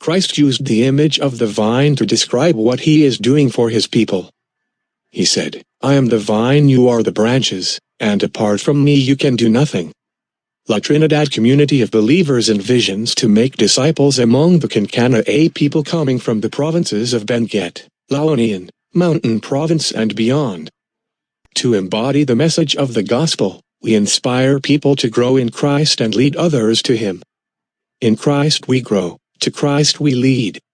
Christ used the image of the vine to describe what he is doing for his people. He said, "I am the vine, you are the branches, and apart from me you can do nothing." La Trinidad community of believers envisions to make disciples among the Kinkana'a people coming from the provinces of Benguet, La Union, Mountain Province and beyond. To embody the message of the gospel, we inspire people to grow in Christ and lead others to him. In Christ we grow, to Christ we lead.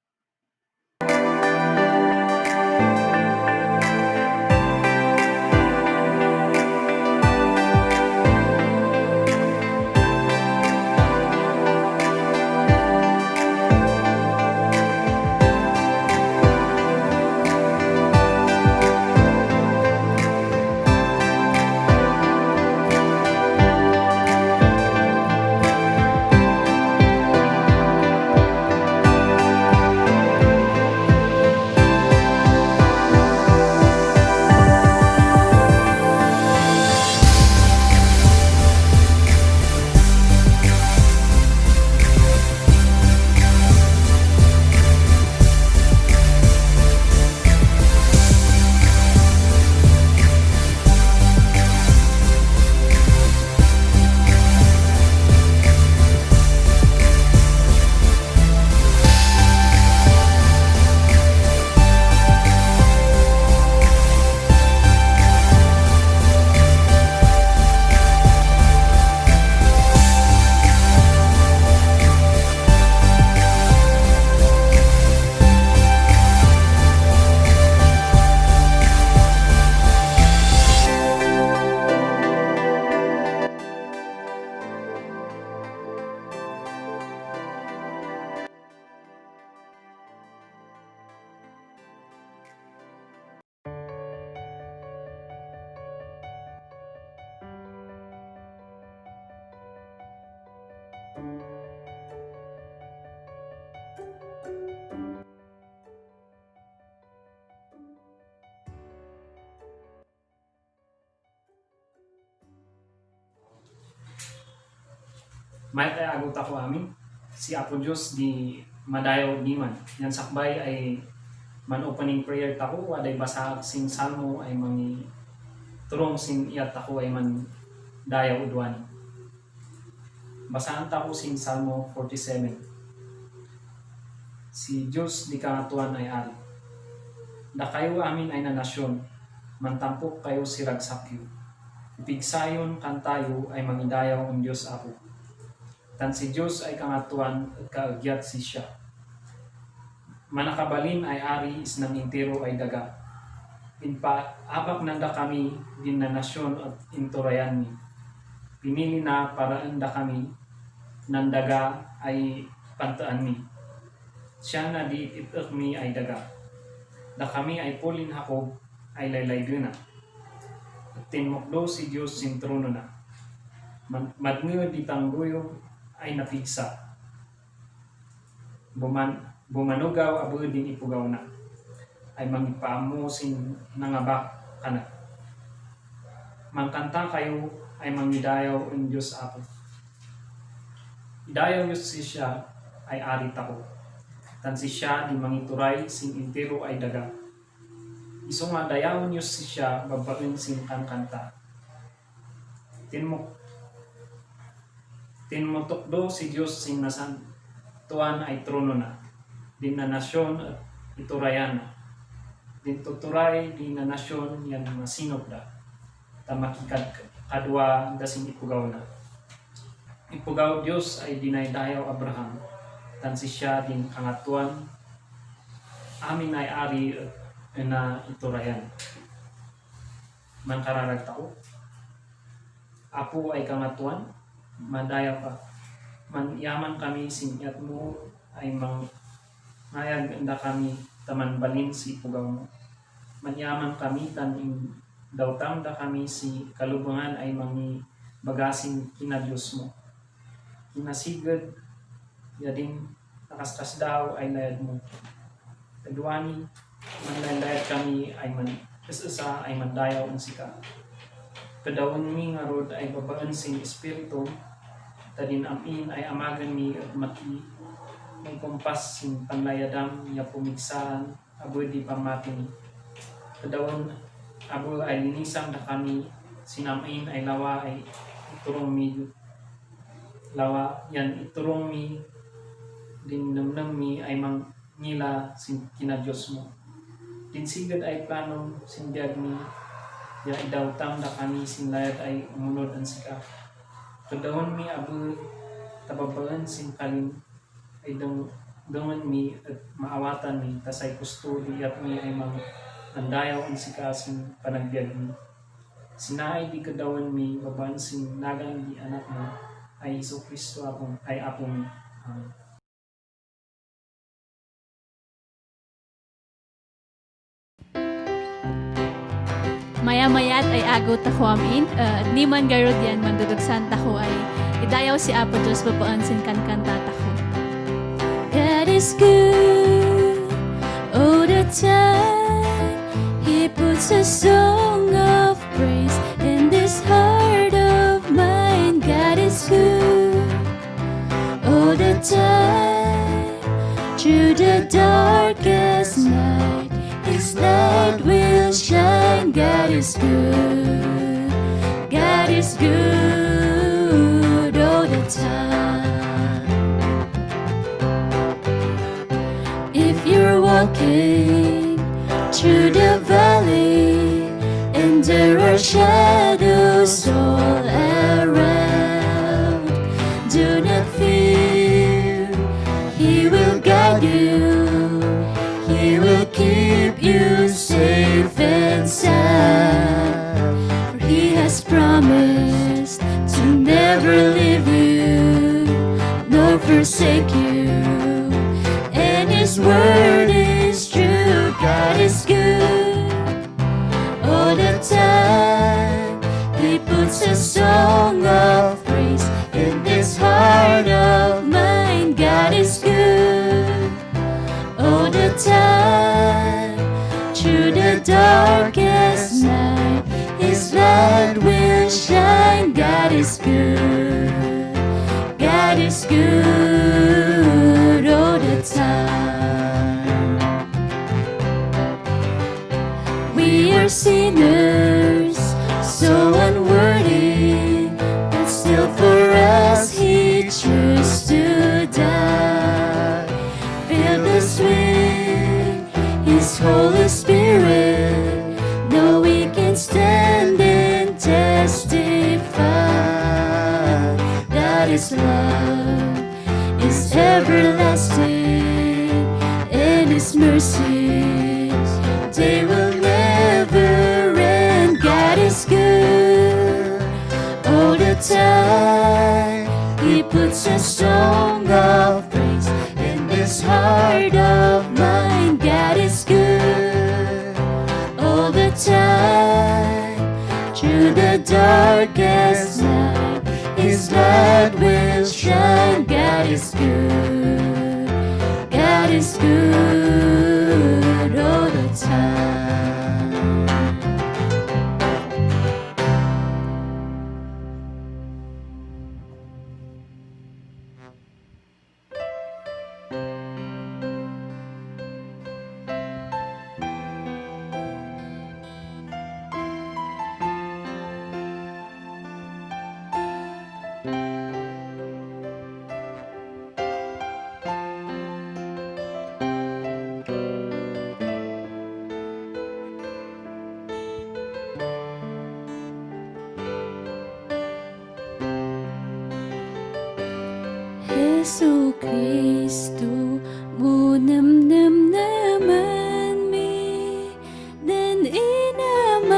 May agot ako amin, si Apo Diyos di madayo giman. Yan sakbay ay man opening prayer tako, waday basa sing salmo ay mangi turong sing iyat tako ay man dayaw udwan. Basahan tako sing Salmo 47. Si Diyos di kangatuan ay ari. Da kayo amin ay nanasyon, mantampok kayo siragsakyo. Ipigsayon kan tayo ay mangidayaw ang Diyos Apo. Tan si Diyos ay kangatuan at kaagyat si siya. Manakabalin ay ari isnang intero ay daga. Abak nanda kami din na nasyon at inturayan ni. Pinili na para anda kami nandaga ay pantaan ni. Siya na di itak mi ay daga. Da kami ay pulin hakob ay laylay na. At tinmukdo si Diyos sin trono na. Madngo di tangguyo ay napigsa. Bumanugaw abo din ipugaw na. Ay mangipamo sin nangabak kana. Mangkanta kayo ay mangidayaw ang Diyos Apo. Idayaw Diyos si siya ay ari tako. Tan si siya di mangituray sin intero ay daga. Iso nga dayawon Diyos si siya babaen sin kanta. Tinmutokdo si Diyos sin nasan tuan ay trono na. Din na nasyon at iturayan na. Din tuturay din na nasyon yan masinop da. Tamakikad kadwa dasing ipugaw na. Ipugaw Diyos ay dinaydayaw Abraham. Tan si siya din kangatuan. Amin ay ari na iturayan. Man kararag tao. Apo ay kangatuan. Madaya pa. Man yaman kami sinyat mo ay mayag anda kami taman balin si ipugaw mo. Manyaman kami taning dawtam da kami si kalubungan ay mangi bagasin kinadyos mo. Kinasigad yading nakaskas daw ay layad mo. Kadwani manlaylayad kami ay man isa ay mandayaw ang sika. Kadawon mi nga rod ay babaan sing espiritu tadin amin ay amagan mi at may kumpas sin panlayadam niya pumigsaan abo di pamatin. Kadawan abo ay linisang na kami sinamain ay lawa ay iturong mi lawa yan iturong mi din namnam mi ay mang nila sin kina Diyos mo. Din sigad ay planong sinbiag mi ya idawtam na kami sinlayad ay umunod ang sika. Kadawan mi abo tababagan sin kalim ay dongan mi at maawatan mi tasay gusto di at mi ay mang nandayaw ang sikasin panagbiag mi. Sinaay di kadawan mi babaan sin nagang di anak mo ay Isu Kristo ay apo mi. Maya-mayat ay agaw tako amin. Ni man garod yan mandudugsan tako ay idayaw si Apo Diyos babaan sin kankanta ko. God is good all the time. He puts a song of praise in this heart of mine. God is good all the time. Through the darkest night, His light will shine. God is good. God is good all the time. If you're walking through the valley and there are shadows all around, do not fear. He will guide you. He will keep you safe and sound. For He has promised to never leave you nor forsake you. And His word is true. God is good all the time. He puts a song of praise in this heart of mine. God is good all the time. Through the darkest night, His light will shine. God is good. God is good all the time. We are sinners, so unworthy, but still for us He chose to die. Fill us with His Holy Spirit, now we can stand and testify that His love is everlasting and His mercies, they will never end. God is good all the time. He puts a song of praise in this heart of mine. God is good all the time. Through the darkest night, His light will shine. God is good. God is good all the time. Jesu Kristo, mo namnam naman mi, dan inamak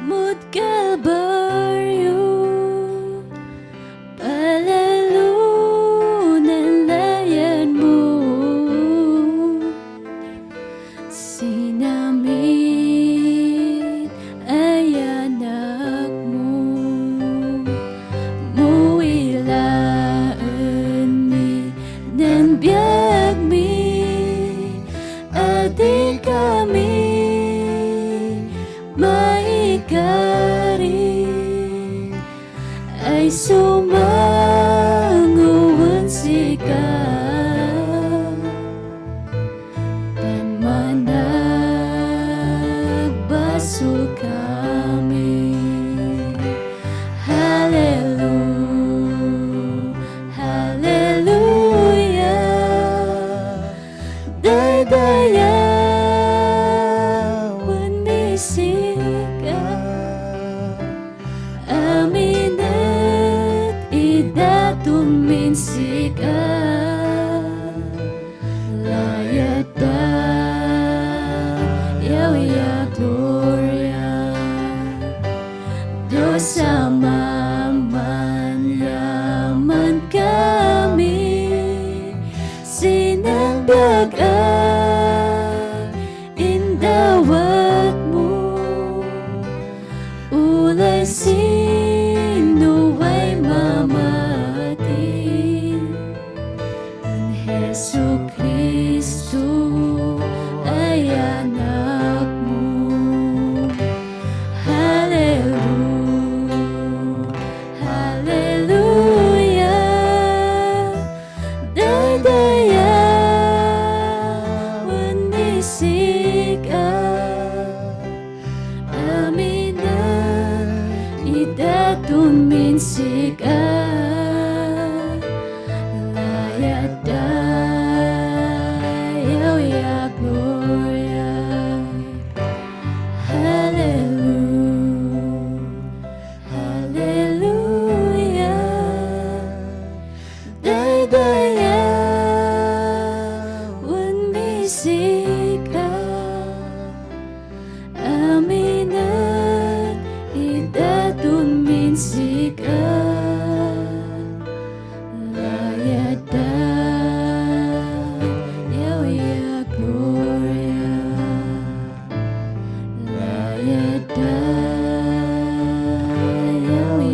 mo't Kalbaryo, palalunan layan mo, sinamit ay anak mo. Dan biag mi, adik kami, maikari, ay sumanguan sika. sama manyaman kami sinagdagan indawatmu ulay sino ay mamati ang Hesu Kristo ay anak mo. Hallelujah, hallelujah, daydaya wanisik aminan idatun minsik layadayaw ya gloria. Hallelujah, hallelujah, daydaya wanisika aminat idatun minsika layadayaw ya gloria. Layadayaw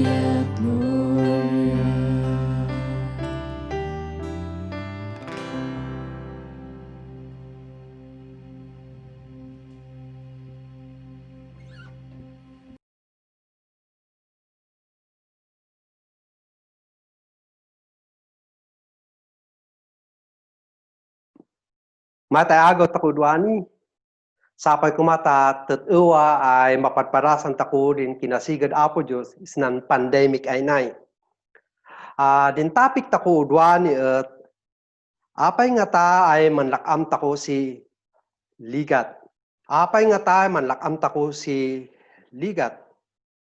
ya gloria. Mataagot ako duani. Sapay kumata tatuwa ay mapatparasan tako din kinasigad Apo Diyos isnan pandemic ay nay. Din topic tako duani at apay nga ta ay manlakam tako si ligat. Apay nga ta ay manlakam tako si ligat.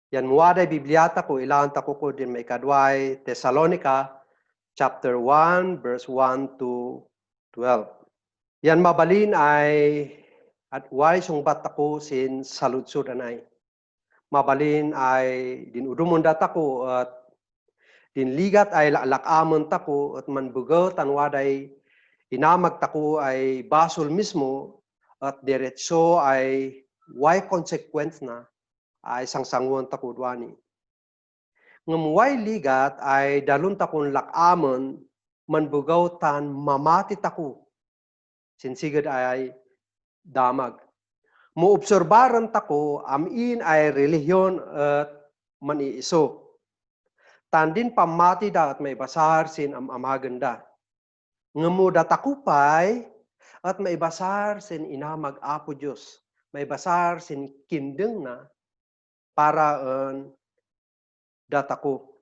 Yan muwaday Bibliata ko ilan tako ko din may kadway Thessalonica chapter 1 verse 1 to 12. Yan mabalin ay at why sungbat ako sin saludsud anay. Mabalin ay din udumunda tako at din ligat ay lakamon tako at manbugaw tanwaday inamag tako ay basol mismo at diretso ay why consequence na ay sangsangon tako duani. Ngam why ligat ay dalun takon lakamon manbugaw tan mamati tako. Sinsigad ay damag. Muobserbaran tako amin ay relihiyon at maniiso. Tandin pamati da at may basar sin amaganda. Ngamuda takupay at may basar sin inamag Apo Diyos. May basar sin kindeng na para datako.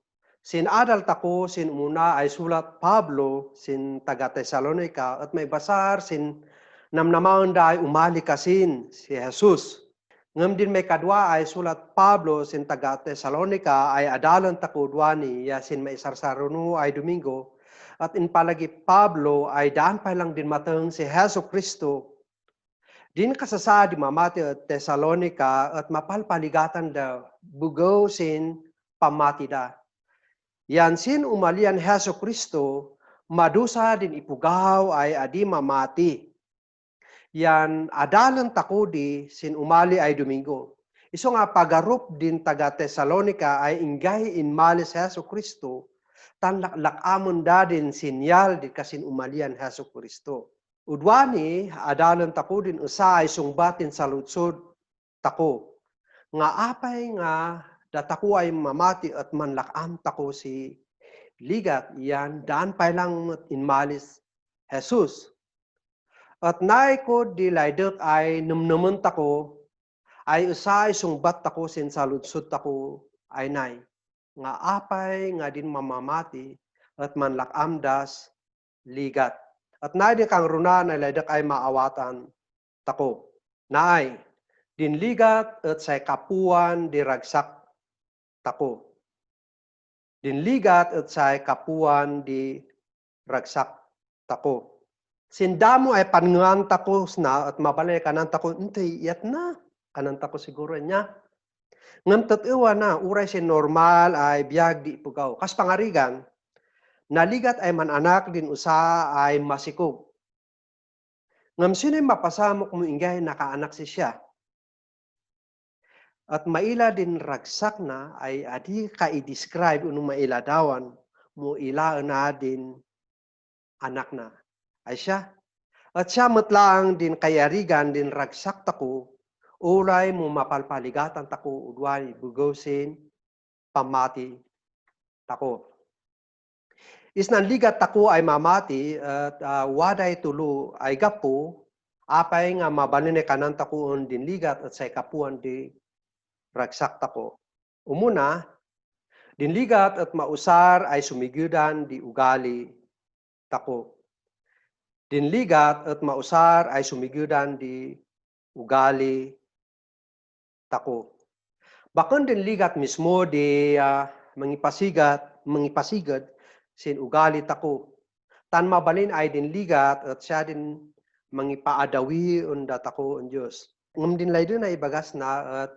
Sin adal tako sin una ay sulat Pablo sin taga Thessalonica at may basar sin namnamaon da ay umali kasin si Jesus. Ngam din may kadwa ay sulat Pablo sin taga Thessalonica ay adalan tako duani ya sin may sarsaruno ay Domingo at in palagi Pablo ay daan pa lang din mateng si Hesu Kristo. Din kasasa di mamati at Thessalonica at mapalpaligatan da bugaw sin pamati da. Yan sin umalian Hesu Kristo, madusa din ipugaw ay adi mamati. Yan adalan takodi sin umali ay Domingo. Iso nga pagarup din taga Thessalonica ay ingay inmalis Hesu Kristo, tan lakamon da din sinyal di kasin umalian Hesu Kristo. Udwani, adalan tako din usa ay sungbatin sa lutsod tako. Nga apay nga datako ay mamati at manlakam tako si ligat, yan daan pa lang inmalis Jesus. At naay ko di laydek ay numnumun tako, ay usay sungbat tako sin saludsod tako ay nay. Nga apay nga din mamamati at manlakam das ligat. At naay di kang runan ay laydek ay maawatan tako. Naay, din ligat at say kapuan di ragsak tako. Din ligat at say kapuan di ragsak tako. Sindamo ay panungang tako na at mabalay kanan tako, yat na. Kanan tako siguro niya. Ngam tatuwa na, uray si normal ay biyag di pugaw. Kas pangarigan, naligat ay mananak din usa ay masikog. Ngam sino'y mapasamok mo ingay nakaanak si siya. At maila din ragsak na ay adi ka i-describe unong maila dawan mo ila na din anak na. Ay siya. At siya matlaang din kayarigan din ragsak tako, ulay mo mapalpaligatan tako udwan bugosin pamati tako. Isnan ligat tako ay mamati at waday tulo ay gapo, apay nga mabalin kanan takoon din ligat at say kapuan di ragsak tako. Umuna, din ligat at mausar ay sumigudan di ugali tako. Din ligat at mausar ay sumigudan di ugali tako. Bakon din ligat mismo di mangipasigad sin ugali tako. Tan mabalin ay din ligat at siya din mangipaadawi unda tako ang Diyos. Ngam din lay din ay bagas na at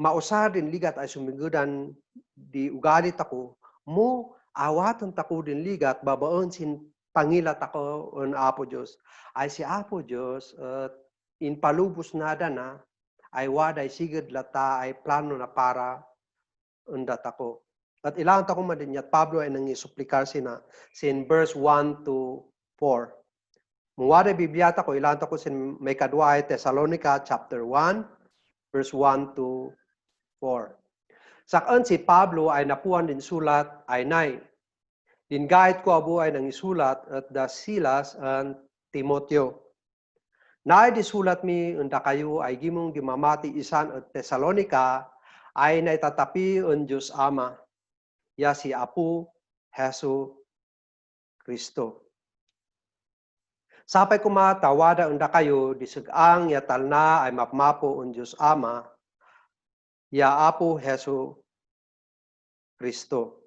mausar din ligat ay sumigudan di ugali tako, mo awatan tako din ligat babaon sin pangilat ako on Apo Diyos. Ay si Apo Diyos at inpalubos nada na ay waday sigad lata ay plano na para undat ako. At ilang tako madinyat Pablo ay nangisuplikar sina sin verse 1 to 4. Muwaday Biblia ko ilang tako sin may kadwa ay Thessalonica chapter 1 verse 1 to 4. Sakan si Pablo ay napuan din sulat ay nay. Din guide ko abo ay nangisulat at da Silas and Timoteo. Naay disulat mi unda kayo ay gimong gimamati isan at Thessalonica ay naitatapi ang Diyos Ama. Ya si Apo Hesu Kristo. Sapay kumatawada unda kayo disugang yatal na ay mapmapo ang Diyos Ama. Ya Apo Hesu Kristo.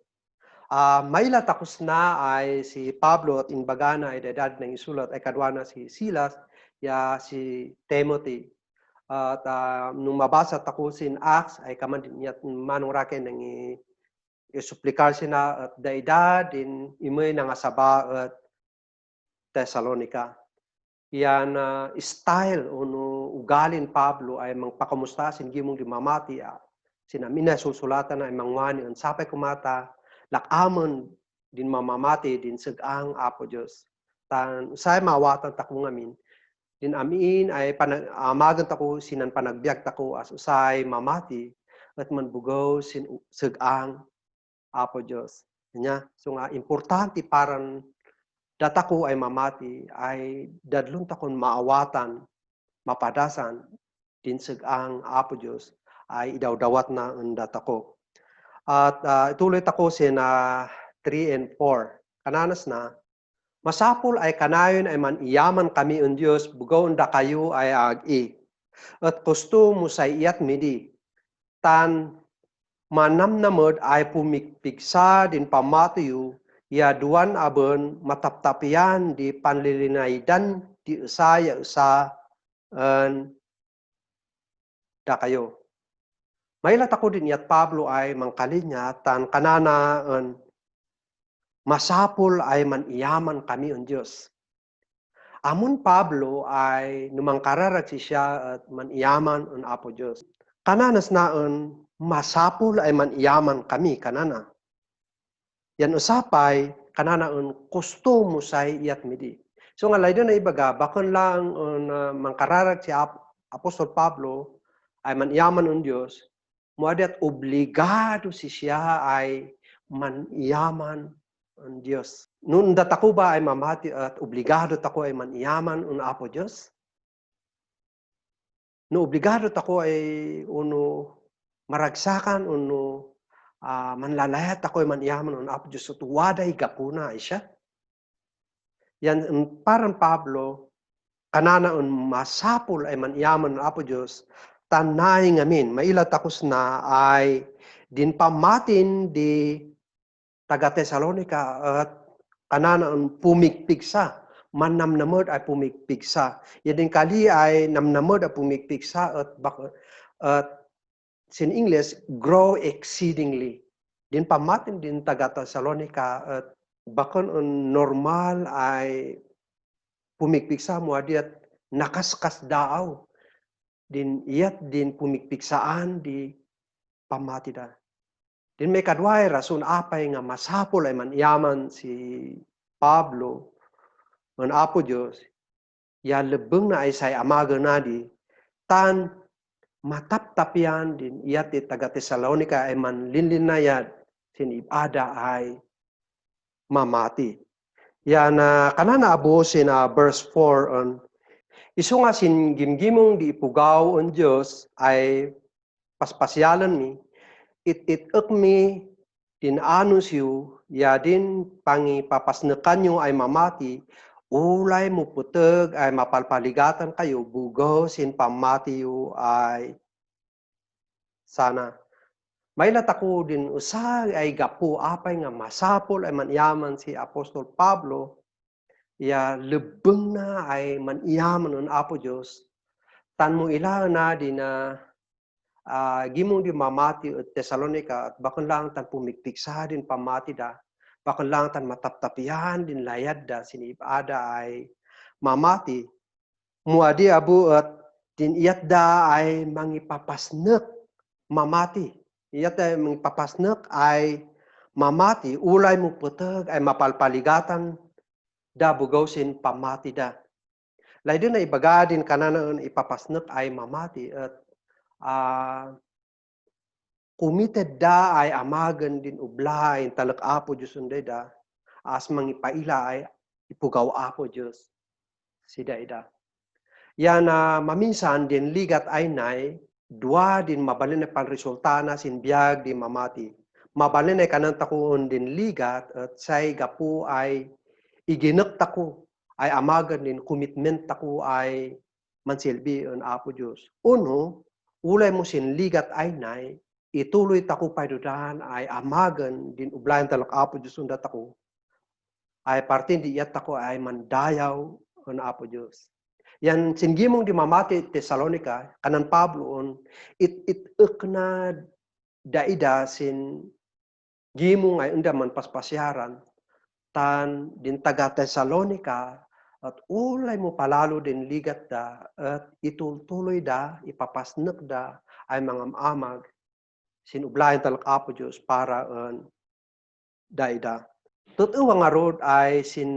Maila takos na ay si Pablo at inbagana ay dadad ng isulat ay kadwa na si Silas ya si Timothy. At nung mabasa takusin Acts ay kaman din yat manong raken ng isuplikar sina at daida din imoy nga saba at Thessalonica. Yan style uno ugalin Pablo ay mangpakamusta sin gimong dimamati sinamina susulatan ay mangwani ang sapay kumata lakamon din mamamati din segang Apo Diyos. Tan usay mawatan tako ngamin din amin ay amagan tako sinan panagbiag tako as usay mamati at manbugaw sin segang Apo Diyos. Nya so nga importante paran datako ay mamati ay dadlon takon maawatan mapadasan din segang Apo Diyos ay idawdawat na ang datako. At ituloy tako sin 3 and 4. Kananas na, masapul ay kanayon ay maniyaman kami ang Diyos, bugaw da kayo ay ag-i. At gusto mo sa iyat midi, tan manamnamod ay pumikpigsa din pamatiyo, ya duwan abon mataptapian di panlilinaydan di usaya da kayo. Mailat ako din yat Pablo ay mangkalinya tan kanana masapul ay maniyaman kami ang Diyos. Amun Pablo ay numangkararag siya at maniyaman ang Apo Diyos. Kananas naon masapul ay maniyaman kami kanana. Yan usapay kanana ang gusto mo say iyat midi. So nga laydo na ibaga bakon lang mangkararag si Apostol Pablo ay maniyaman ang Diyos. Muadat obligado si siya ay maniyaman ang Diyos. Noon datako ba ay mamati at obligado tako ay maniyaman ang Apo Diyos? No obligado tako ay uno maragsakan uno manlalayat ako ay maniyaman ang Apo Diyos at waday gapuna ay siya. Yan parang Pablo kanana ang masapul ay maniyaman ang Apo Diyos tanay ngamin, mailat takos na ay din pamatin di taga Thessalonica at kanana ang pumikpigsa. Manamnamod ay pumikpigsa. Yan din kali ay namnamod ay pumikpigsa at sin English, grow exceedingly. Din pamatin din taga Thessalonica at bakon on normal ay pumikpiksa mo adiat nakaskas daaw. Din iyat din pumikpiksaan di pamati da. Din may kadway rason apay nga masapol ay manyaman si Pablo man apo Dios ya lebeng na ay say amaga na di tan mataptapian din iyat di taga Thessalonica ay manlinlinayad sinibada ay mamati. Yan kanana abo sin verse 4 on isu nga sin gimgimong di ipugaw on Dios ay paspasyalan mi it mi din anus yu ya din pangi papasnekan nyo ay mamati ulay mo puteg ay mapalpaligatan kayo bugo sin pamati yu ay sana. May latako din usay ay gapu apay nga masapol ay manyaman si Apostol Pablo ya lebeng na ay manyaman on apo Dios tan mo ilang na din na gimong di mamati at Thessalonica at bakon lang tan pumikpiksa din pamati da bakon lang tan mataptapihan din layad da sinibada ay mamati muadi abu at din iyat da ay mangipapasnek mamati iyat ay mangipapasnek ay mamati ulay mo puteg ay mapalpaligatan da bugaw sin pamati da lay din na ibaga din kanana ipapasnek ay mamati at committed da ay amagan din ublahay talak apo Diyos unday da as mangipaila ay ipugaw apo Diyos sida ida. Yan maminsan din ligat ay nay dua din mabalin na panresulta na sin biag di mamati. Mabalin ay kanang takuon din ligat at say gapu ay iginek tako ay amagan din commitment tako ay mansilbi on apo Diyos. Uno, ulay mo sin ligat ay nay, ituloy tako paydudahan ay amagan din ublayan talak apo Diyos undat ako. Ay partin di iyat ako ay mandayaw on apo Diyos. Yan singgimong di mamati Thessalonica, kanan Pablo on, it na daida sin gimong ay unda man paspasyaran, tan din taga Thessalonica, at ulay mo palalo din ligat da, at itutuloy da, ipapasnek da, ay mga amag, sinublayan talak apo Diyos para daida. Totoo nga rod ay sin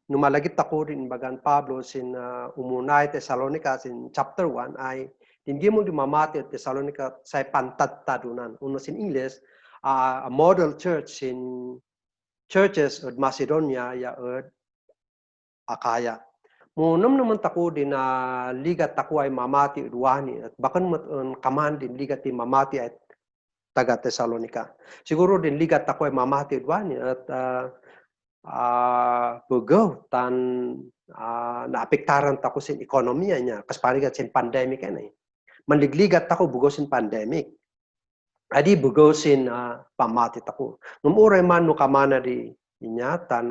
numalagit ako rin bagan Pablo sin umunay Thessalonica sin chapter 1 ay hindi mo dumamati at Thessalonica sa pantatadunan. Uno sin English, a model church in churches of Macedonia ya od Akaya. Munam naman tako din na ligat tako ay mamati udwani at bakan kaman din ligat din mamati at taga Thessalonica. Siguro din ligat ako ay mamati udwani at bugaw tan naapektaran tako sin ekonomiya niya kas parigat sin pandemic yan eh. Manligligat ako bugaw sin pandemic. Adi bugaw sin pamati tako. Ngumuray man no kamana di niya tan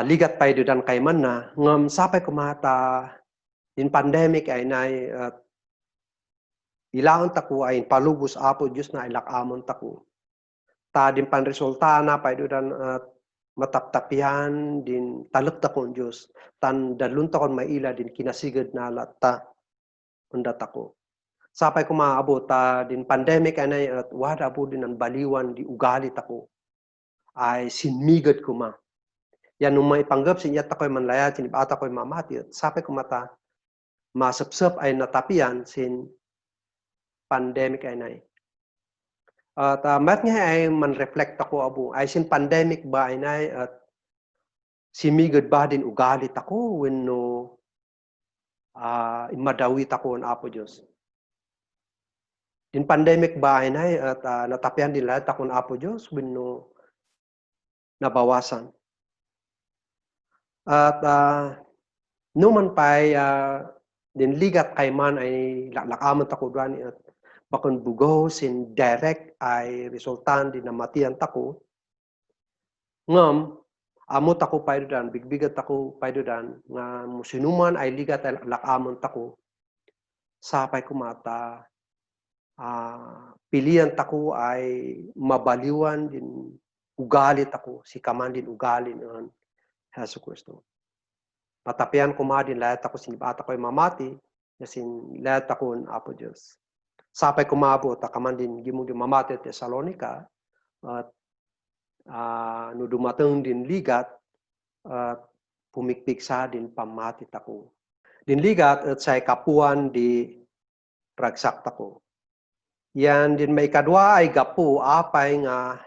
ligat pa idudan kay man na ngam sapay kumata in pandemic ay nay ilangon tako ay palubos apo Diyos na ilakamon tako. Ta din panresulta na pa idudan mataptapihan din talak takon Diyos. Tan dalun takon maila din kinasigad na lata undat ako. Sapay kumaabot din pandemic ay nay at wada po din ang baliwan di ugali tako. Ay sinmigad kuma. Yan nung maipanggap sinyat ako'y manlayat, sinibata ko'y mamati. At sapay kumata, masapsap ay natapian sin pandemic ay nay. At mat nga ay man-reflect ako abo, ay sin pandemic ba ay nay at simigad ba din ugalit ako when no imadawit ako ang apo Diyos. Din pandemic ba ay nay at natapian din lahat ako ang apo Diyos when no nabawasan. At numan pa'y din ligat kay man ay lakaman tako doon at bakon bugaw sin direct ay resultan din na matiyan tako. Ngam, amot ako pa'y doon, bigbigat ako pa'y doon, nga musinuman ay ligat ay lakaman tako. Sapay kumata, pilihan tako ay mabaliwan din ugali tako, si kaman din ugali ng Hesus Kristo. Patapian ko ma din lahat ako sinibata ko ay mamati, nasin lahat ako ng Apo Diyos. Sapay kumabot, kaman din gimong di mamati at Thessalonica, at no dumateng din ligat, at pumikpiksa din pamati tako. Din ligat at say kapuan di ragsak tako. Yan din may kadwa ay gapu apay nga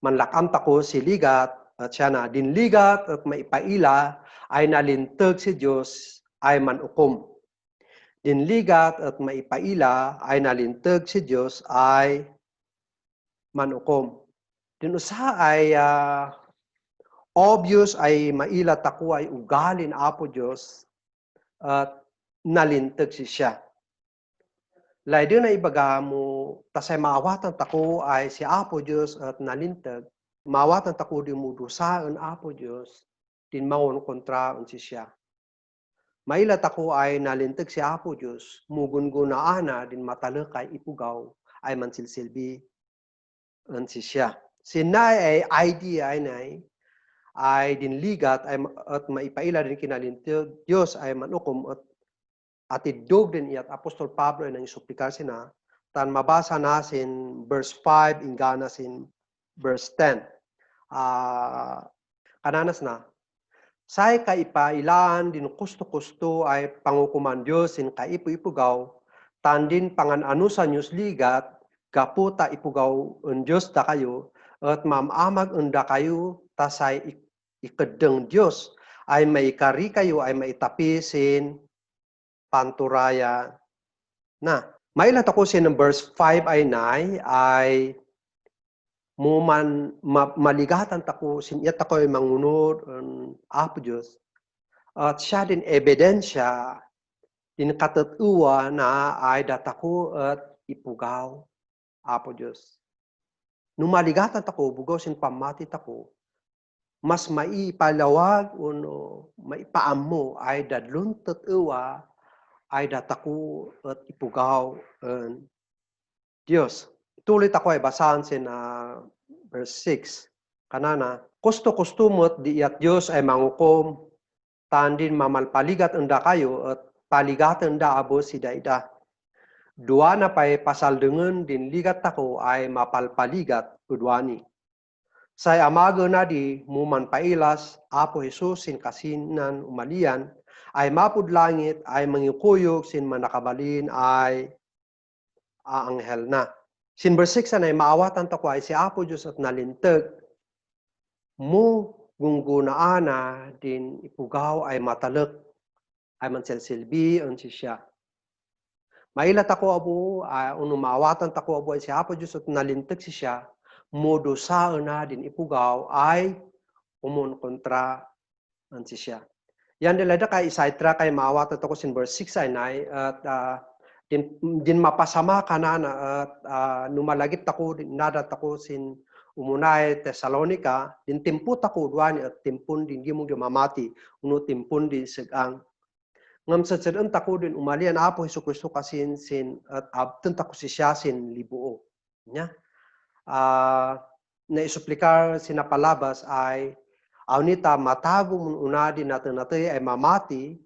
manlakam tako si ligat at siya na din ligat at maipaila ay nalintag si Diyos ay manukom. Din ligat at maipaila ay nalintag si Diyos ay manukom. Din usa ay obvious ay mailat ako ay ugalin Apo Diyos at nalintag si siya. Lain na ibaga mo, tasay maawatan tako ay si Apo Diyos at nalintag, maawatan tako di mo dusaan Apo Diyos, din mangon kontra si siya. Mailat ako ay nalintag si Apo Diyos, mugun-gunaana din matalakay ipugaw, ay mansilsilbi si siya. Sinay ay idea ay din ligat at maipaila din kinalintag, Diyos ay manukom at idog din iyat Apostol Pablo ay nang isuplikar sina, tan mabasa nasin verse 5, ingana sin verse 10. Kananas na, say kaipailaan din kusto-kusto ay pangukuman Diyos sin kaipu-ipugaw, tan din pangananusan Diyos ligat, kaputa ipugaw ang Diyos da kayo, at mamamag unda kayo, tasay ikadeng Diyos, ay maikari kayo, ay maitapisin, panturaya na. Mailat ako sin verse 5 ay maligatan tako sin iyat ako ay mangunod ang Apo Diyos. At siya din ebidensya din katatuwa na ay datako at ipugaw Apo Diyos. Nung maligatan tako, bugaw sin pamati tako, mas maipalawag o maipaamo ay dadlon tatuwa ay dataku at ipugaw ang Diyos. Tulit ako ay basahan sin verse 6. Kanana, kusto-kusto mo't di at Diyos ay mangukom, tandin mamalpaligat anda kayo at paligat anda abo si daida. Dua na pa'y pasaldengan din ligat ako ay mapalpaligat udwani. Say amago na di muman pailas, Apo Jesus sin kasinan umalian, ay mapud langit, ay mangikuyog, sin manakabalin, ay aanghel na. Sin verse 6 ay maawatan tako ay si Apo Diyos at nalintag, mo gunggunaana din ipugaw ay matalek, ay mansilsilbi ang siya. Mailat ako abo, maawatan tako abo ay si Apo Diyos at nalintag si siya, mo dosaan na din ipugaw ay umun kontra ang siya. Yan nila kay isaitra kay maawat at ako sin verse 6 ay at din mapasama ka na at numalagit ako din nadat ako sin umunay Thessalonica din timput ako duani at timpun din gimong mamati uno timpun din segang ngam sa sedon tako din umalian Apo Hesukristo kasin sin at abten tako si siya sin libuo nya na isuplikar sinapalabas ay aunita matago unadi natin ay mamati,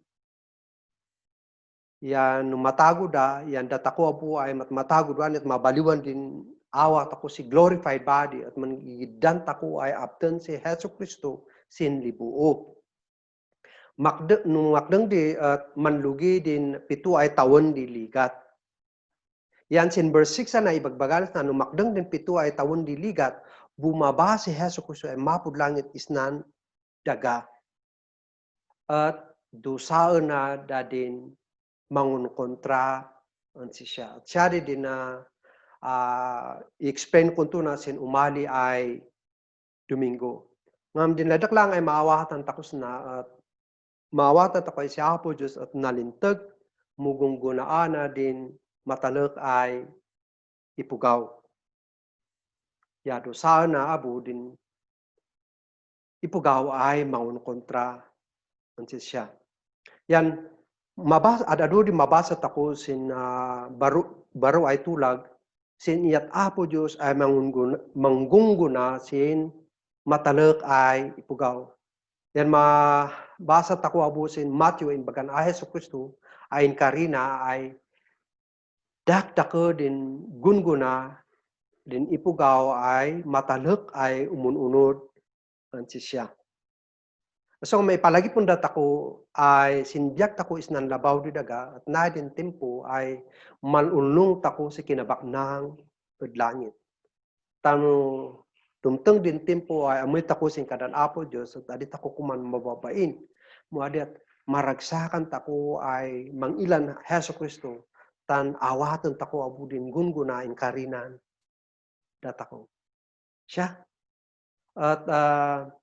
yan matago da, yan datako po ay matago doan at mabaliwan din awat ako si glorified body at mangigidan tako ay apten si Hesus Kristo sin libuo. Nung makdeng di at manlugi din pito ay tawon di ligat. Yan sin verse 6 na ibagbagal na nung makdeng din pito ay tawon di ligat, bumaba si Hesus Kristo ay mapud langit isnan daga at dusaan na dadin mangun kontra ang siya. At siya din na i-explain ko na sin umali ay Domingo. Ngam din ladak lang ay maawatan takos na at maawatan tako ay si Apo Diyos at nalintag mugong gunaan na din matalak ay ipugaw. Ya dusaan na abo din ipugaw ay mangun kontra ang siya. Yan, Adado di mabasa tako sin baro ay tulag sin iyat Apo Diyos ay manggunguna sin matalek ay ipugaw. Yan mabasa tako abo sin Matthew in bagan ay Hesus Kristo ay karina ay dakdake din gunguna din ipugaw ay matalek ay umununod ang siya. So may palagi pun ako ay sinbiyak tako is nan labaw di daga at na din tempo ay malunong tako si kinabaknang langit. Tano tumteng din tempo ay amoy tako sin kadan Apo Dios at adit ako kuman mababain. Muadet maragsakan tako ay mangilan Hesus Kristo tan awatan tako abu din gunguna in karinan datako. Siya at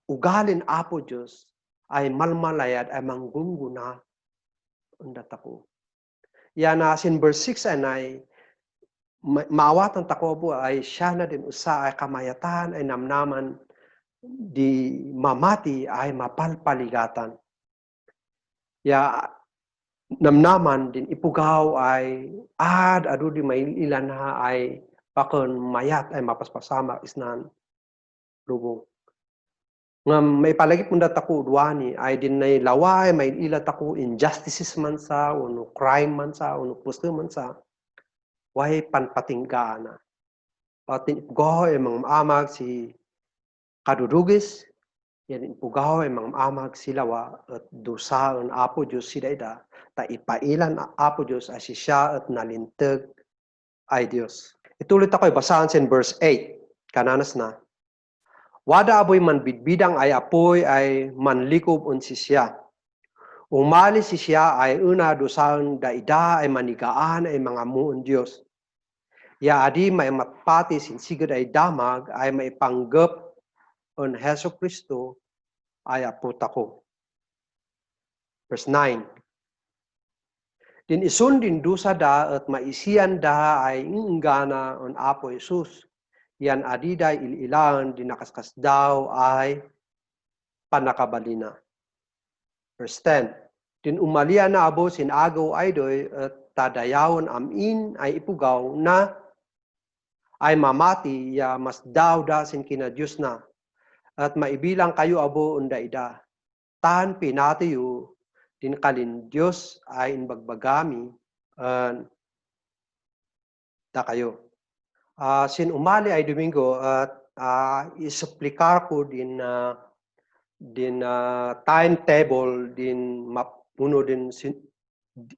ugalin Apo Dios ay malmalayad ay manggunguna undat ako. Yan sin verse 6 ay maawatan tako po ay siya na din usa ay kamayatan ay namnaman di mamati ay mapalpaligatan. Ya namnaman din ipugaw ay adu di mailan ha ay pakon mayat ay mapaspasama isnan lubong. Nga may palagi pun ako duani ay din na laway may ilat ako injustices man sa uno crime man sa uno pusto man sa way panpatinggaan na. Patin ipugaw ay mga amag si kadudugis yan ipugaw ay mga amag silawa at dusa ang Apo Diyos sidaida ta ipailan Apo Diyos ay siya at nalintag ay Diyos. Ituloy ako basahan sa verse 8 kananas na. Wada aboy manbidbidang ay apoy ay manlikob unsi siya. Umali si siya ay una dosan daida ay manigaan ay mga muon Diyos. Ya adi may matpati sinsigad ay damag ay maipanggap on Hesus Kristo ay apotako. Verse 9. Din isun din dusa da at maisian da ay inggana on Apo Jesus. Yan adiday ililan dinakaskas daw ay panakabalina. Verse 10. Din umalian na abo sin agaw aydoy at tadayawon amin ay ipugaw na ay mamati ya mas daw da sin kina Diyos na at maibilang kayo abo undaida. Tan pinatiyo din kalin Diyos ay inbagbagami da kayo. Sin umali ay Domingo at isuplikar ko din timetable din mapuno din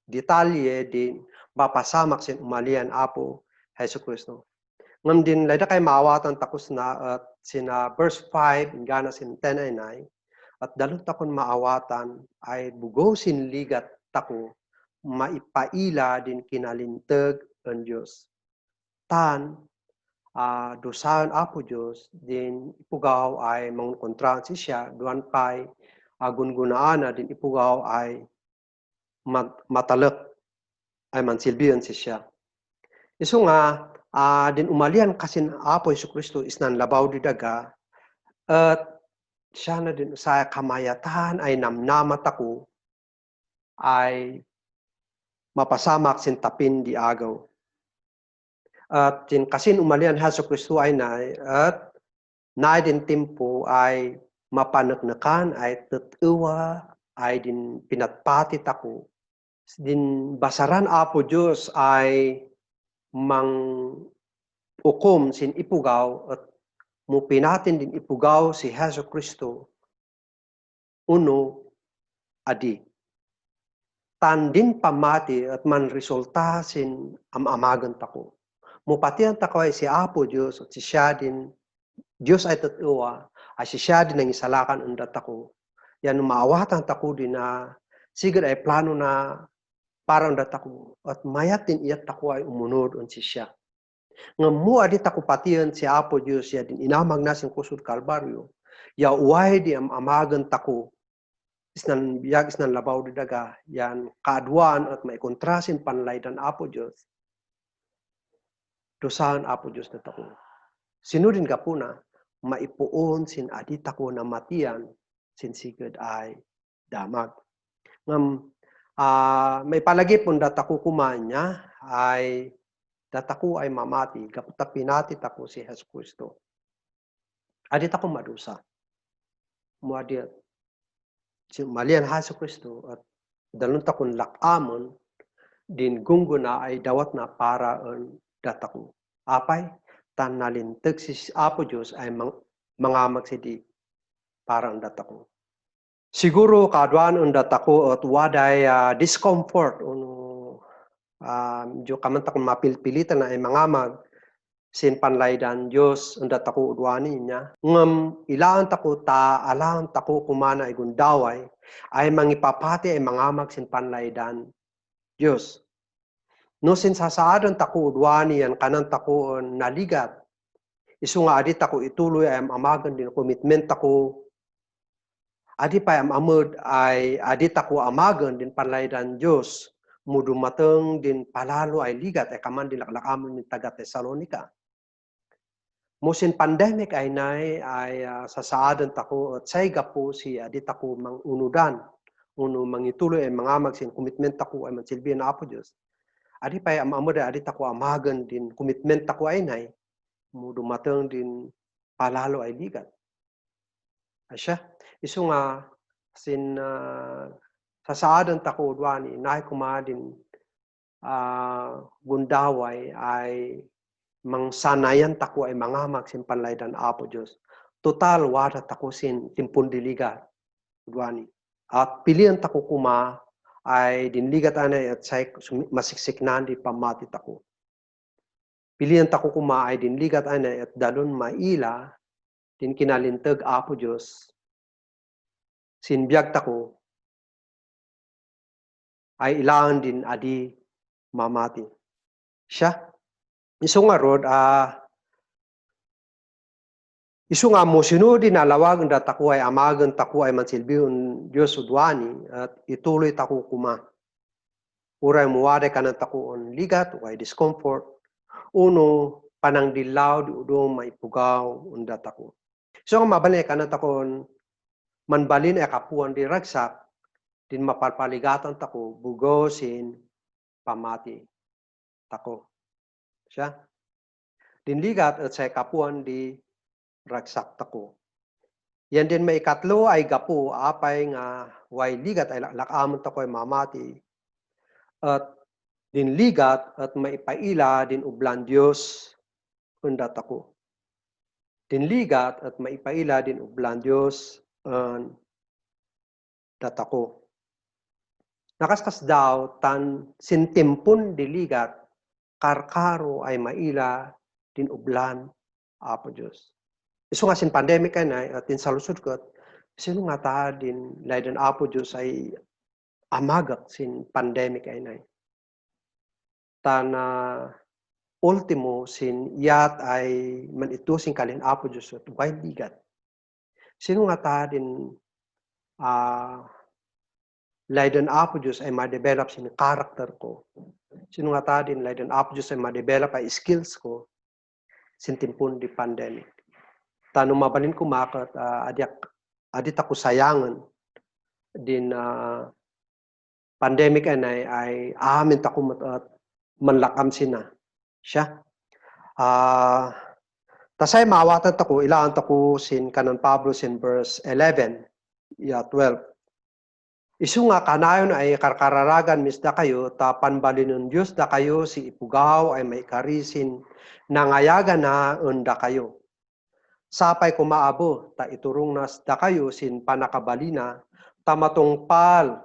detalye din mapasamak sin umalian Apo Hesus Kristo. Ngam din lada kay maawatan takos na at sina verse 5 ingana sin 10 ay 9 at dalot takon maawatan ay bugo sin ligat tako maipaila din kinalintag ang Diyos. Tan dosahan Apo Diyos, din ipugaw ay mangkontrahan si siya, duan pa'y gungunaan na din ipugaw ay matalek ay mansilbihan si siya. Iso nga, din umalian kasin Apo Hesus Kristo isnan labaw di daga, at siya na din sa kamayatan ay namnamat ako, ay mapasamak sin tapin di agaw. At kasin umalian Hesus Kristo ay at din tempo ay mapanaknakan ay tatuwa ay din pinatpatit ako. Din basaran Apo Diyos ay ukom sin ipugaw at mupinatin din ipugaw si Hesus Kristo uno adi. Tan din pamati at man resulta sin amagan tako. Mupatian tako ay si Apo Diyos at si siya din, Diyos ay tatuwa, ay si siya din ang isalakan undat ako. Yan maawatan tako din na sigad ay plano na para undat ako at mayat din iyat tako ay umunod on si siya. Nga mo adit ako patian si Apo Diyos ya din inamag na sin kusod Kalbaryo. Ya uway di amagan tako isnan biyag isnan labaw di daga yan kaaduan at may kontrasin panlaydan Apo Diyos. Dosahan Apo Diyos na tako. Sinudin ka po na, maipuon sin adita ko na matiyan, sin sigad ay damag. Ngam, May palagi pun dataku kumanya ay dataku ay mamati, kaputa pinati tako si Jesus Kristo. Adit ako madusa. Muadit. Si malian Jesus Kristo at dalun takon lakamon din gungguna ay dawat na para dataku. Apay, tan nalintag si Apo Diyos ay mga magsidi para ang dataku. Siguro kaduan ang dataku at waday discomfort medyo kamanta kung mapilpilitan na ay mangamag sin panlaydan Diyos ang dataku udwani niya. Ngam ilaan tako alam tako kumana ay gundaway ay mangipapati ay mangamag sin panlaydan Diyos. No sin sasaadan tako udwani yan kanan tako naligat. Isu nga adi tako ituloy ay amagan din commitment tako. Adi pa amamod ay adi tako amagan din panlaydan Diyos. Mudumateng din palalo ay ligat ay kaman din laklakamon ni taga Tesalonika. Musin pandemic ay nay ay sasaadan tako at say gapo si adi tako mangunudan. Uno mangituloy ay mga magsin commitment tako ay mansilbi na Apo Diyos. Adi pa amamod ay adi tako amagan din commitment tako ay nay. Mudumateng din palalo ay ligat. Asya, isu nga sin sasaadan tako udwani naay kumadin gundaway ay mangsanayan tako ay mangamag sin panlaydan Apo Diyos. Total wada tako sin timpun diligat udwani. At pilihan tako kuma ay dinligat anay at say masiksik na di pamati tako. Pilihan tako kuma ay dinligat anay at dalon maila din kinalintag Apo Diyos. Sinbiyag tako ay ilangan din adi mamati. Siya. Isu nga rod, isu nga mo sinudi na lawag na tako ay amagan tako ay mansilbi Diyos udwani at ituloy tako kuma. Uray muwade ka ng tako ligat o ay discomfort. Uno, panang dilaw di udo may pugaw unda tako. So nga mabalik ka ng tako manbalin ay kapuan di ragsak din mapalpaligatan tako bugosin pamati tako. Siya. Dinligat at sa kapuan di ragsak tako. Yan din may ikatlo ay gapu apay nga way ligat ay lakamon tako ay mamati. At dinligat at maipaila din ublan Diyos unda tako. Dinligat at maipaila din ublan Diyos datako. Nakaskas daw tan sintimpun diligat karkaro ay maila din ublan Apo Diyos. Isu nga sin pandemic ay na at din salusod ko sino nga ta din laydan Apo Diyos ay amagak sin pandemic ay na. Tan ultimo sin yat ay manitusin kalin Apo Diyos at way ligat. Sino nga ta din laydan Apo Diyos ay ma-develop sin karakter ko. Sino nga ta din laydan Apo Diyos ay ma-develop ay skills ko sin timpun di pandemic. Tanong mabalin ko makat adit ako sayangan din pandemic ay amin tako at manlakam sina siya. Tasay mawatan tako ilaan tako sin kanan Pablo sin verse 11 12. Isu nga kanayon ay karkararagan misda kayo tapan balinon Diyos da kayo si ipugaw ay may karisin nangayagan na unda kayo. Sapay kumaabo ta iturong nas da kayo sin panakabalina tamatungpal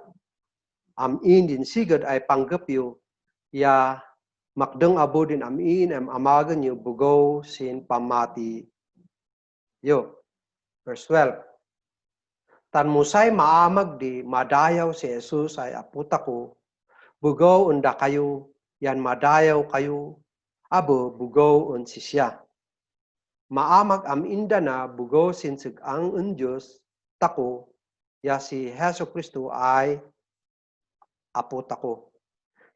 amin din sigad ay panggapyo ya makdeng abo din amin am amagan yo bugaw sin pamati yo. Verse 12. Tan musay maamag di madayaw si Jesus ay aputa ko, bugaw unda kayo, yan madayaw kayo, abo bugaw un si siya. Maamag aminda na bugaw sinsig ang Diyos, tako, ya si Heso Kristo ay aputa ko.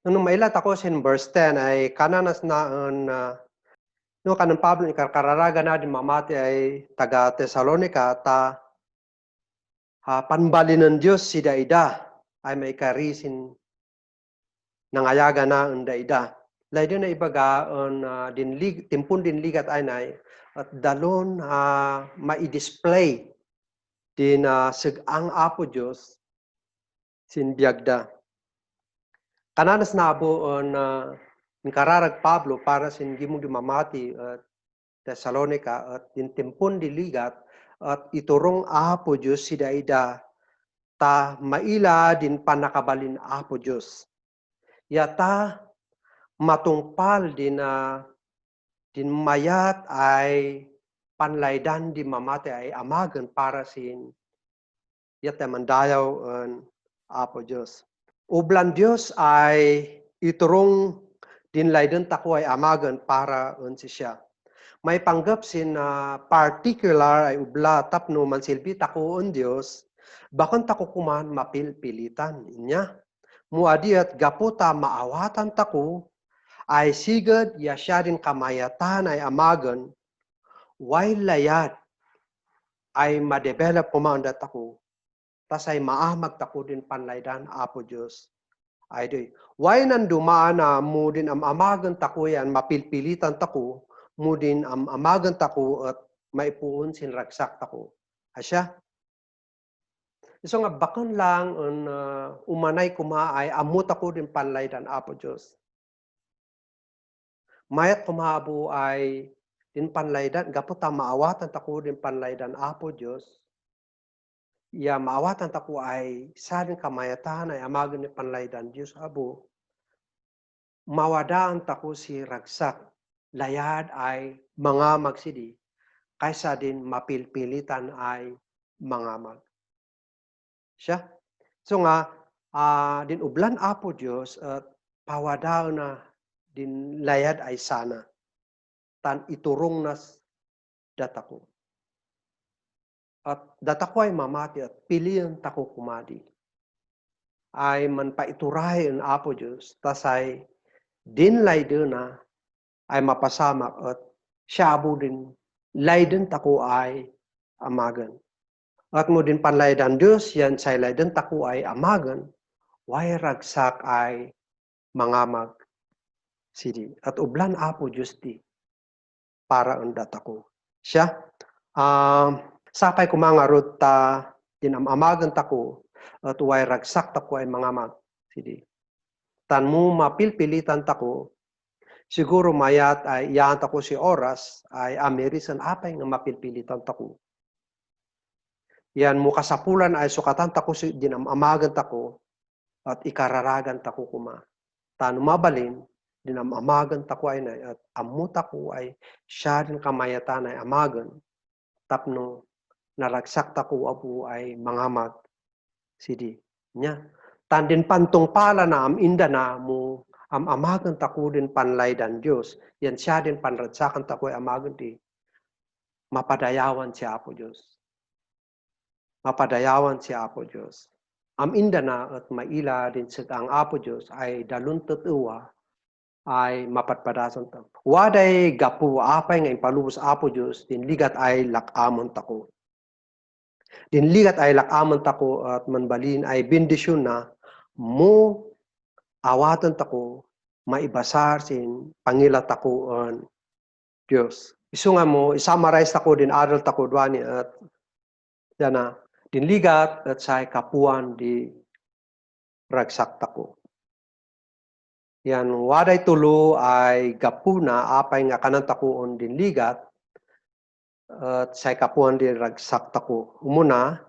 Nung mailat ako sin verse 10 ay kananas na no kanan Pablo ikarkararaga na din mamati ay taga Tesalonika ta panbali ng Diyos si Daida ay may karisin nangayaga na ang daida. Lain na ibaga on timpun din ligat ay nay at dalon ma-display din ang Apo Diyos sin biagda. Kananas nabo on kararag Pablo para sin gimong dimamati at Thessalonica at din timpun di ligat at iturong Apo Diyos si daida ta maila din panakabalin Apo Diyos. Yata matungpal din mayat ay panlaydan di mamate ay amagan para sin yata mandayaw ang Apo Diyos. Ublan Diyos ay iturong din laydan tako ay amagan para si siya. May panggap sin particular ay ubla tapno mansilbi tako on Diyos, bakon tako kuman mapilpilitan inya. Muadi at gaputa maawatan tako, ay sigad ya siya din kamayatan ay amagan, while layat ay ma-develop kumanda tako, tas ay maamag tako din panlaydan Apo Diyos. Ay doy. Why nandumaan na mo din amagan tako yan, mapilpilitan tako, mo din amagan tako at maipuon sin ragsak tako. Asya? So nga bakon lang umanay kumaay amot ako din panlaydan Apo Diyos. Mayat kumabo ay din panlaydan gapot maawatan tako din panlaydan Apo Diyos. Ya maawatan tako ay sa din kamayatan ay amagan ni panlaydan Diyos abo. Mawadaan tako si ragsak layad ay mga magsidi kaysa din mapilpilitan ay mga mag. Siya. So nga, din ublan Apo Diyos at pawadaw na din layad ay sana. Tan iturong nas datako. At datako ay mamati at pilihan tako kumadi. Ay manpaituray ang Apo Diyos. Tas ay din laydan na ay mapasamak at siyabo din laydan tako ay amagan. At mo din panlaydan Diyos, yan sa laydan tako ay amagan, way ragsak ay mangamag sidi. At ublan Apo Diyos di, para undat ako. Siya, sapay kumangarot din amagan tako, at way ragsak tako ay mangamag sidi. Tan mo mapilpilitan tako, siguro mayat ay iyan tako si oras, ay amerisan apay nga mapilpilitan tako. Yan mo kasapulan ay sukatan tako din amagan tako at ikararagan tako kuma. Tano mabalin din amagan tako ay na at amut ako ay siya din kamayatan ay amagan tapno naragsak tako abu ay mangamag sidi nya. Tan din pantong pala na inda na mo amagan tako din panlaydan Diyos. Yan siya din panragsakan tako ay amagan di mapadayawan siya Apo Diyos. Mapadayawan si Apo Diyos. Inda na at maila din sa ang Apo Diyos ay daluntot uwa ay mapatpadasan ta. Waday gapu apay nga impalubos Apo Diyos din ligat ay lakamon tako. Din ligat ay lakamon tako at manbalin ay bendisyon na mo awatan tako maibasar sin pangila tako on Diyos. Isu nga mo isummarize tako din adult tako duani at yana din ligat at sa kapuan di ragsak tako. Yan, waday tulo ay gapuna apay nga kanan takuon din ligat at sa kapuan di ragsak tako. Umuna,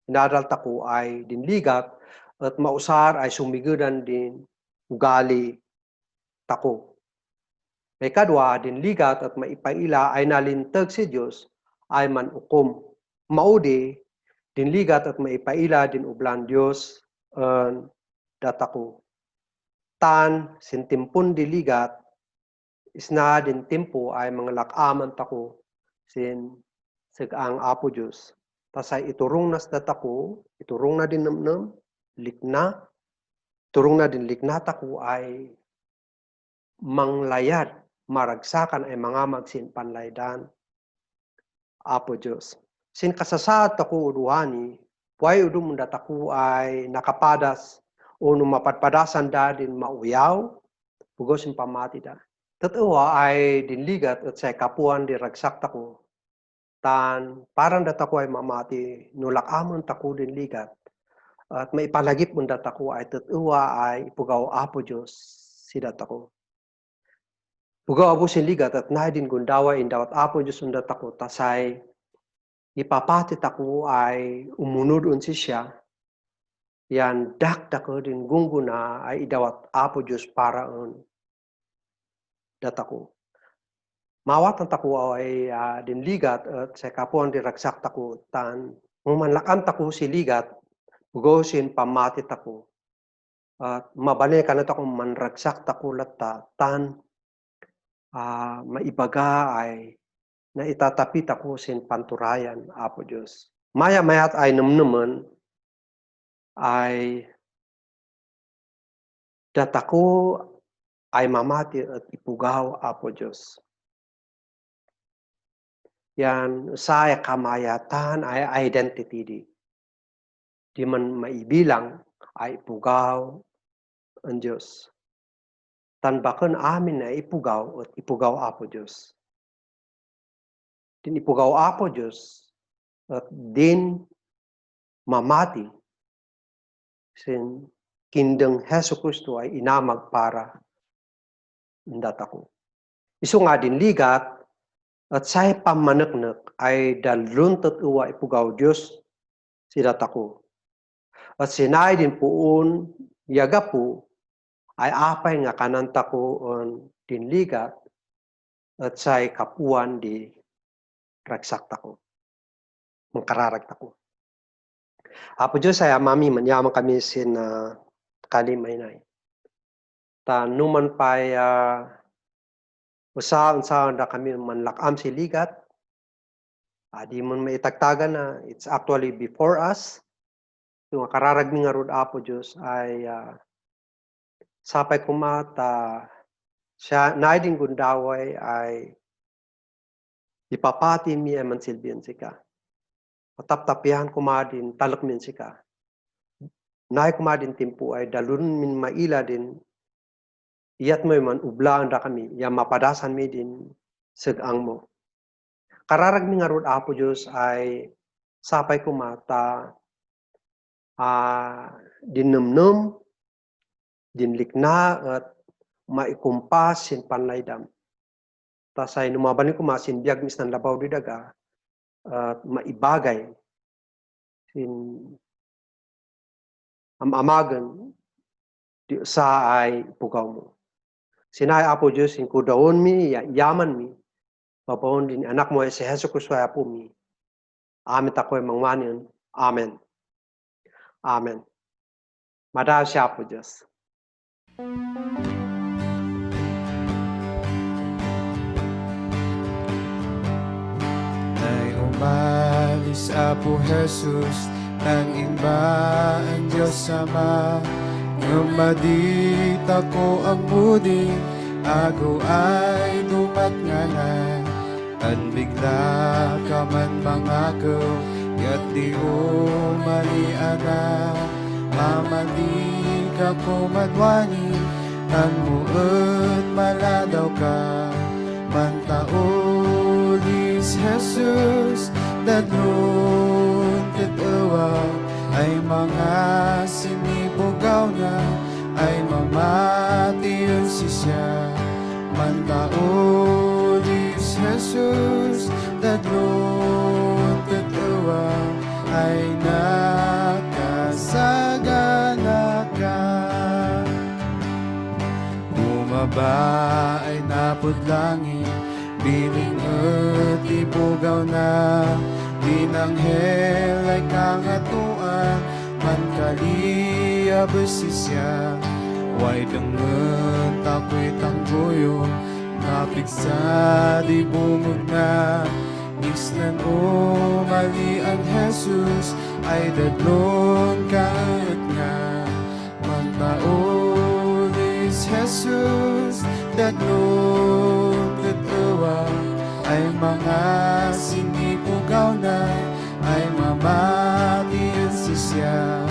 inadal tako ay din ligat at mausar ay sumigudan din ugali tako. May kadwa din ligat at maipaila ay nalintag si Diyos ay manukom. Maudi din ligat at maipaila din ublan Diyos datako. Tan sintimpun di ligat isna din tempo ay mga lakaman tako sin ang Apo Diyos. Tasay iturong nas datako, iturong na din namnam, likna, turong na din likna tako ay manglayad, maragsakan ay mga magsin panlaydan Apo Diyos. Sin kasasad tako uduani, buhay udum dataku ay nakapadas o no mapadpadasan da din mauyaw, pugos yung pamati da. Tatawa ay dinligat at sa kapuan di ragsak tako. Tan parang datako ay mamati nulak amon tako dinligat. At may palagip mo datako ay tatawa ay ipugaw apo Diyos si datako. Pugaw apo sinligat at na din gundawa indawat apo Diyos ang datako tasay ipapati tako ay umunudon si siya. Yan dakdak ko din gungguna ay idawat apo Diyos para on datako. Mawat ang tako ay dinligat at sa kapuan di ragsak tako tan mumanlakan tako si ligat bugosin pamati tako at mabane ka na tako manragsak tako latta tan maibaga ay na itatapit ako sin panturayan apo Diyos. Maya-mayat ay namnaman ay datako ay mamati at ipugaw apo Diyos. Yan sa kamayatan ay identity di. Di man maibilang ay ipugaw ang Diyos. Tanbakan amin na ipugaw at ipugaw apo Diyos. Din ipugaw apo Diyos at din mamati sin kindang Hesus Kristo ay inamag para datako. Isu nga din ligat at sa pamanaknak ay daluntot uwa ipugaw Diyos si datako. At sinay din poon yaga po ay apay nga kananta ko on din ligat at sa kapuan di ragsak tako. Mangkararag tako. Apo Diyos ay mami manyaman kami sin kalimay na. Numan pa'y usahan da kami manlakam si ligat. Di man maitagtagan na it's actually before us. Yung kararag mi nga rod apo Diyos ay sapay kumata siya naiding gundaway ay ipapati mi ay mansilbihan sika. Pataptapihan kumadin talak min sika. Naay kumadin timpo ay dalun min maila din iyat mo man ublaan da kami ya mapadasan mi din segang mo. Kararag mi nga rod apo Diyos ay sapay kumata dinumnum dinlikna at maikumpas sin panlaydam. Tasay numabanin ko masin biag mis ng labaw di daga at maibagay sin amagan di sa ay pugaw mo. Sinay apo Diyos in kudaon mi yaman mi babawon din anak mo ay si Hesus Kristo ay apo mi. Amin takoy mangwanin. Amen. Amen. Madal siya apo Diyos. Ay umalis apo Jesus, nang imba ang Diyos Ama. Ngamadita ko ang mudi, ako ay dumat nga na. At bigla ka man mangako, yat di umaliana. Mamandi ka ko madwani, tan muot maladaw ka. Mantaulis Jesus, dadlon titawa, ay mga sinibugaw niya, ay mamati yun si siya. Mantaulis Jesus, dadlon titawa, ay nakasagana ka. Bumaba ay napudlangin, biling at ibugaw na. Dinanghel ay kangatuan, man kaliya besis siya. Way dengan tako'y tanggoyo, napigsa di bungod na. Isnan umali ang Jesus, ay dadlon kaat nga. Mantaulis Jesus, dadlon tatawa, ay mga sinipugaw na, ay mamati yun si siya.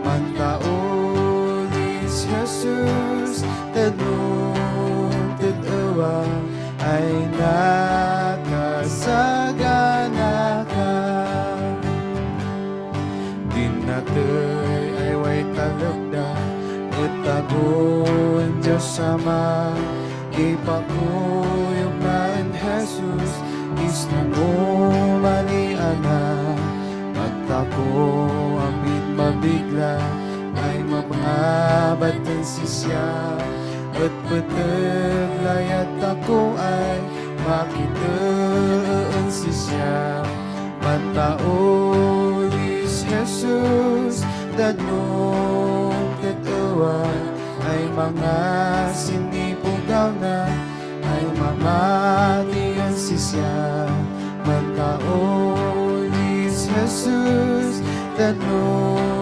Mantaulis Jesus, tanong tatawa ay nakasagana ka. Din natay ay way talagda, itagon Diyos sama, ipakuyog na ang Jesus, isnan mo maliana, magtako amin mabigla, ay mapangabatan siya, at patag layat ako ay makitaan siya. Mantaulis Jesus, danong tatawa, ay mga sinipugaw na, ay mamatiyan siya. Mantaulis Jesus, danong